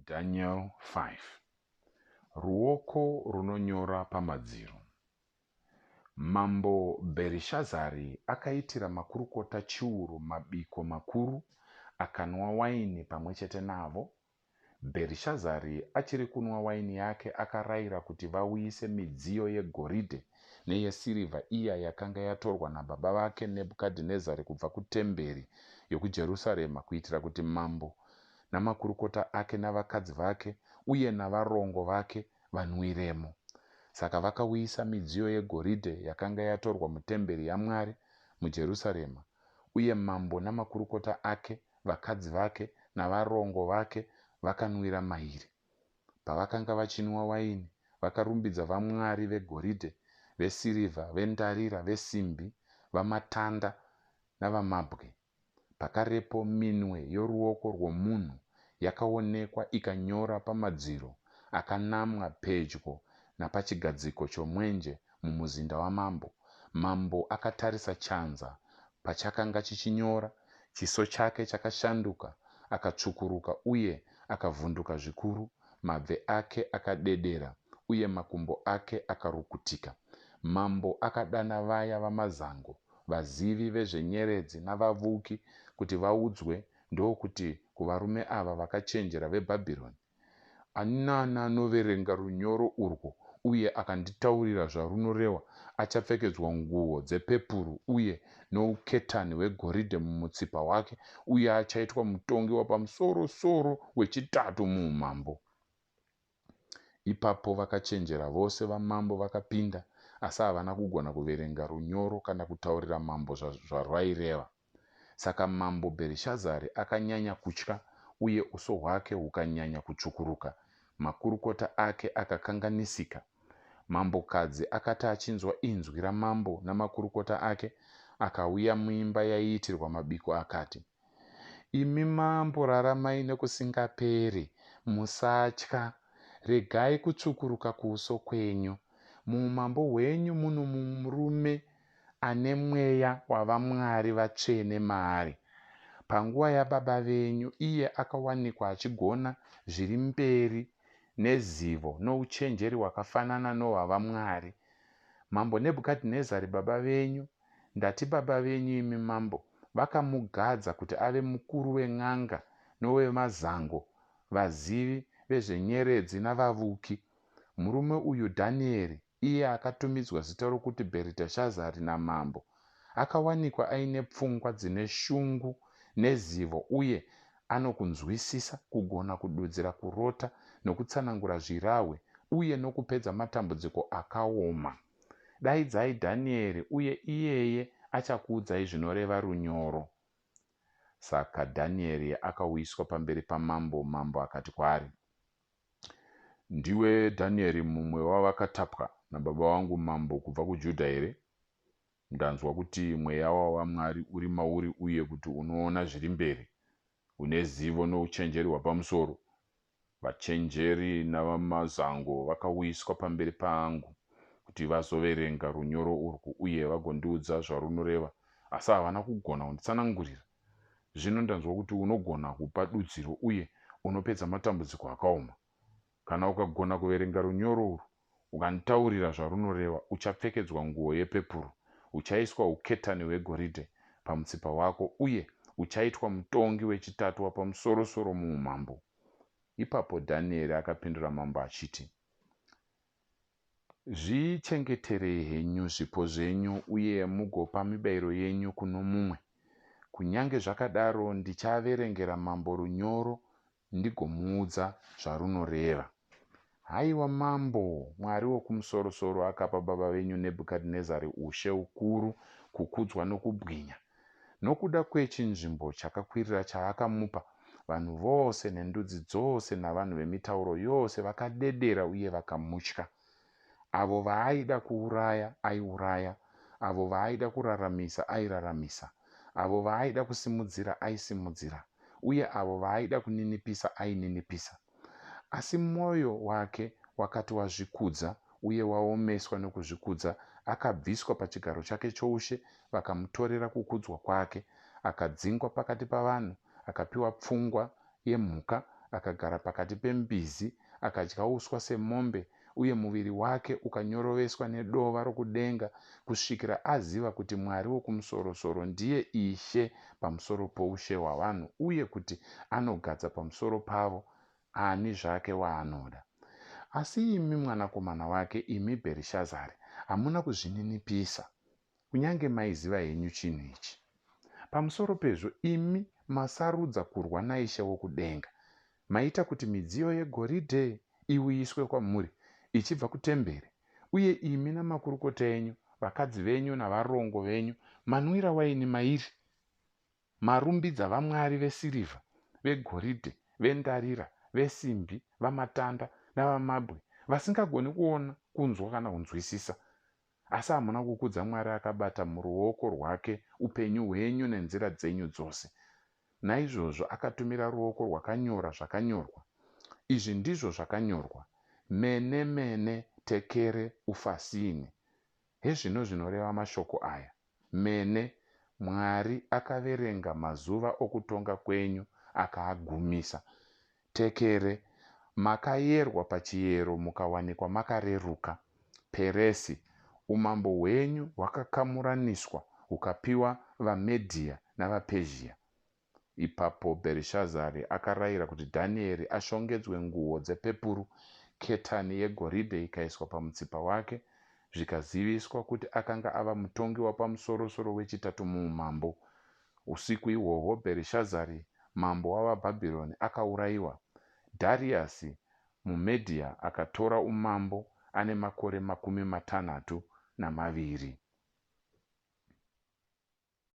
Daniel 5. Ruoko runonyora pamadziro. Mambo Bherishazari akaitira makurukota chiuru mabiko makuru, akanwa waini pamwe chete navo. Bherishazari achiri kunwa waini yake akarayira kuti vauyise midziyo yegoridhe neyesirivha iya yakanga yatorwa nababa vake Nebhukadhinezari kubva kutemberi yokuJerusarema kuitira kuti mambo namakurukota ake navakadzi vake uye navarongo vake vanwiremo. Saka vakauyisa midziyo yegoridhe yakanga yatorwa mutemberi yaMwari muJerusarema, uye mambo namakurukota ake, vakadzi vake navarongo vake vakanwira mairi. Pavakanga vachinwa waini, vakarumbidza vamwari vegoridhe, vesirivha, vendarira, vesimbi, vamatanda navamabwe. Pakarepo minwe yoruoko rwomunhu yakaonekwa ikanyora pamadziro akanamwa pedyo napachigadziko chomwenje mumuzinda wamambo. Mambo akatarisa chanza pachakanga chichinyora, chiso chake chakashanduka, akatsvukuruka uye akavhunduka zvikuru, mabvi ake akadedera uye makumbo ake akarukutika. Mambo akadana vaya vamazango, vazivi vezvenyeredzi navavuki kuti vaudzwe ndokuti kuvarume ava vakachenjera veBhabhironi, Ani naani anoverenga runyoro urwo uye akanditaurira zvarunoreva achapfekedzwa nguo dzepepuru uye nouketani hwegoridhe mumutsipa wake uye achaitwa mutongi wapamusoro-soro wechitatu muumambo. Ipapo vakachenjera vose vamambo vakapinda, asi havana kugona kuverenga runyoro kana kutaurira mambo zvarwaireva. Saka mambo Bherishazari akanyanya kutya uye uso hwake hukanyanya kutsvukuruka, makurukota ake akakanganisika. Mambokadzi akati achinzwa inzwi ramambo namakurukota ake, akauya muimba yaiitirwa mabiko akati, Imi mambo raramai nokusingaperi! Musatya! Regai kutsvukuruka kuuso kwenyu! Muumambo hwenyu muno murume ane mweya wavamwari vatsvene maari. Panguva yababa venyu iye akawanikwa achigona zviri mberi nezivo nouchenjeri hwakafanana nohwavamwari. Mambo Nebhukadhinezari baba venyu, ndati baba venyu imi mambo, vakamugadza kuti ave mukuru wen'anga nowevamazango, vazivi vezvenyeredzi navavuki. Murume uyu Dhanieri, iye akatumidzwa zita rokuti Bheriteshazari namambo, akawanikwa aine pfungwa dzine shungu nezivo uye anokunzwisisa kugona kududzira kurota nokutsanangura zvirahwe uye nokupedza matambudziko akaoma. Daidzai Dhanieri uye iyeye achakuudzai zvinoreva runyoro. Saka Dhanieri akauyiswa pamberi pamambo, mambo akati kwaari, Ndiwe Dhanieri mumwe wavakatapwa nababa vangu mambo kubva kuJudha here? Ndanzwa kuti mweya wavamwari uri mauri uye kuti unoona zviri mberi, une zivo nouchenjeri hwapamusoro. Vachenjeri navamazango vakauyiswa pamberi pangu kuti vazoverenga runyoro urwu uye vagondiudza zvarunoreva, asi havana kugona kunditsanangurira. Zvino ndanzwa kuti unogona kupa dudziro uye unopedza matambudziko akaoma. Kana ukagona kuverenga runyoro urwu ukanditaurira zvarunoreva, uchapfekedzwa nguo yepepuru, uchaiswa uketani hwegoridhe pamutsipa wako uye uchaitwa mutongi wechitatu wapamusoro-soro muumambo. Ipapo Dhanieri akapindura mambo achiti, Zvichengeterei henyu zvipo zvenyu uye mugopa mibayiro yenyu kuno mumwe. Kunyange zvakadaro ndichaverengera mambo runyoro ndigomuudza zvarunoreva. Haiwa mambo, Mwari Wokumusoro-soro akapa baba venyu Nebhukadhinezari ushe, ukuru, kukudzwa nokubwinya. Nokuda kwechinzvimbo chakakwirira chaakamupa, vanhu vose nendudzi dzose navanhu vemitauro yose vakadedera uye vakamutya. Avo vaaida kuuraya, aiuraya, avo vaaida kuraramisa, airaramisa, avo vaaida kusimudzira, aisimudzira, uye avo vaaida kuninipisa, aininipisa. Asi mwoyo wake wakati wazvikudza uye waomeswa nokuzvikudza, akabviswa pachigaro chake choushe, vakamutorera kukudzwa kwake. Akadzingwa pakati pavanhu, akapiwa pfungwa yemhuka, akagara pakati pembizi, akadya uswa semombe, uye muviri wake ukanyoroveswa nedova rokudenga, kusvikira aziva kuti Mwari Wokumusoro-soro ndiye Ishe pamusoro poushe hwavanhu uye kuti anogadza pamusoro pavo ani zvake waanoda. Asi imi mwanakomana wake, imi Bherishazari, hamuna kuzvininipisa, kunyange maiziva henyu chinhu ichi. Pamusoro pezvo, imi masarudza kurwa naIshe wokudenga. Maita kuti midziyo yegoridhe iuyiswe kwamuri ichibva kutemberi, uye imi namakurukota enyu, vakadzi venyu navarongo venyu manwira waini mairi. Marumbidza vamwari vesirivha, vegoridhe, vendarira, vesimbi, vamatanda, navamabwe, vasingagoni kuona, kunzwa kana kunzwisisa. Asi hamuna kukudza Mwari akabata muruoko rwake upenyu hwenyu nenzira dzenyu dzose. Naizvozvo akatumira ruoko rwakanyora zvakanyorwa. Izvi ndizvo zvakanyorwa, Mene, Mene, Tekere, Ufasini. Hezvino zvinoreva mashoko aya, Mene, Mwari akaverenga mazuva okutonga kwenyu akaagumisa. Tekere, Makayerwa pachiyero mukawanikwa makareruka. Peresi, Umambo hwenyu hwakakamuraniswa hukapiwa vaMedhia navaPezhia. Ipapo Bherishazari akarayira kuti Dhanieri ashongedzwe nguo dzepepuru, ketani yegoridhe ikaiswa pamutsipa wake, zvikaziviswa kuti akanga ava mutongi wapamusoro-soro wechitatu muumambo. Usiku ihwohwo Bherishazari mambo wavaBhabhironi akaurayiwa, Dhariasi muMedhia akatora umambo ane makore 32.